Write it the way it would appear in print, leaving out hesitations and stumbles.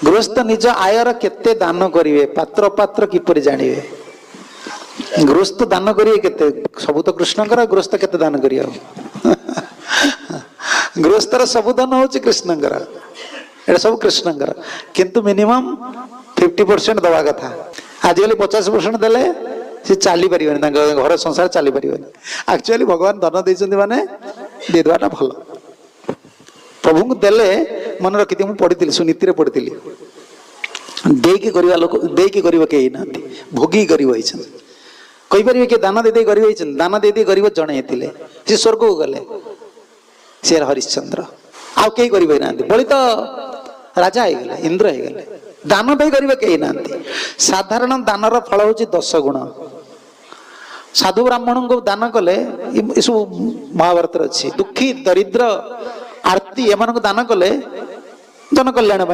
ଗୃହସ୍ଥ ନିଜ ଆୟର କେତେ ଦାନ କରିବେ, ପାତ୍ର ଅପାତ୍ର କିପରି ଜାଣିବେ? ଗୃହସ୍ଥ ଦାନ କରିବେ କେତେ? ସବୁ ତ କୃଷ୍ଣଙ୍କର, ଗୃହସ୍ଥ କେତେ ଦାନ କରିବ? ଗୃହସ୍ଥର ସବୁ ଦାନ ହଉଛି କୃଷ୍ଣଙ୍କର, ଏଇଟା ସବୁ କୃଷ୍ଣଙ୍କର। କିନ୍ତୁ ମିନିମମ୍ 50% ଦବା କଥା। ଆଜିକାଲି 50% ଦେଲେ ସେ ଚାଲିପାରିବନି, ତାଙ୍କ ଘର ସଂସାର ଚାଲିପାରିବନି। ଆକ୍ଚୁଆଲି ଭଗବାନ ଧନ ଦେଇଛନ୍ତି ମାନେ ଦେଇଦେବାଟା ଭଲ। ପ୍ରଭୁଙ୍କୁ ଦେଲେ ମନେ ରଖିଥିବେ, ମୁଁ ପଢିଥିଲି, ସୁନୀତିରେ ପଢିଥିଲି, ଦେଇକି କରିବା ଲୋକ, ଦେଇକି ଗରିବ କେହି ନାହାନ୍ତି, ଭୋଗିକି ଗରିବ ହେଇଛନ୍ତି। କହିପାରିବେ କିଏ ଦାନ ଦେଇ ଦେଇ ଗରିବ ହେଇଛନ୍ତି? ଦାନ ଦେଇ ଦେଇ ଗରିବ ଜଣେ ହେଇଥିଲେ, ସେ ସ୍ୱର୍ଗକୁ ଗଲେ, ସେ ହରିଶ୍ଚନ୍ଦ୍ର। ଆଉ କେହି ଗରିବ ହେଇନାହାନ୍ତି। ବଳି ତ ରାଜା ହେଇଗଲେ, ଇନ୍ଦ୍ର ହେଇଗଲେ। ଦାନ ଦେଇ ଗରିବ କେହି ନାହାନ୍ତି। ସାଧାରଣ ଦାନର ଫଳ ହଉଛି 10 ଗୁଣ। ସାଧୁ ବ୍ରାହ୍ମଣଙ୍କୁ ଦାନ କଲେ, ଏସବୁ ମହାଭାରତରେ ଅଛି, ଦୁଃଖୀ ଦରିଦ୍ର ଆର୍ତି ଏମାନଙ୍କୁ ଦାନ କଲେ ଜନକଲ୍ୟାଣ ପାଇଁ।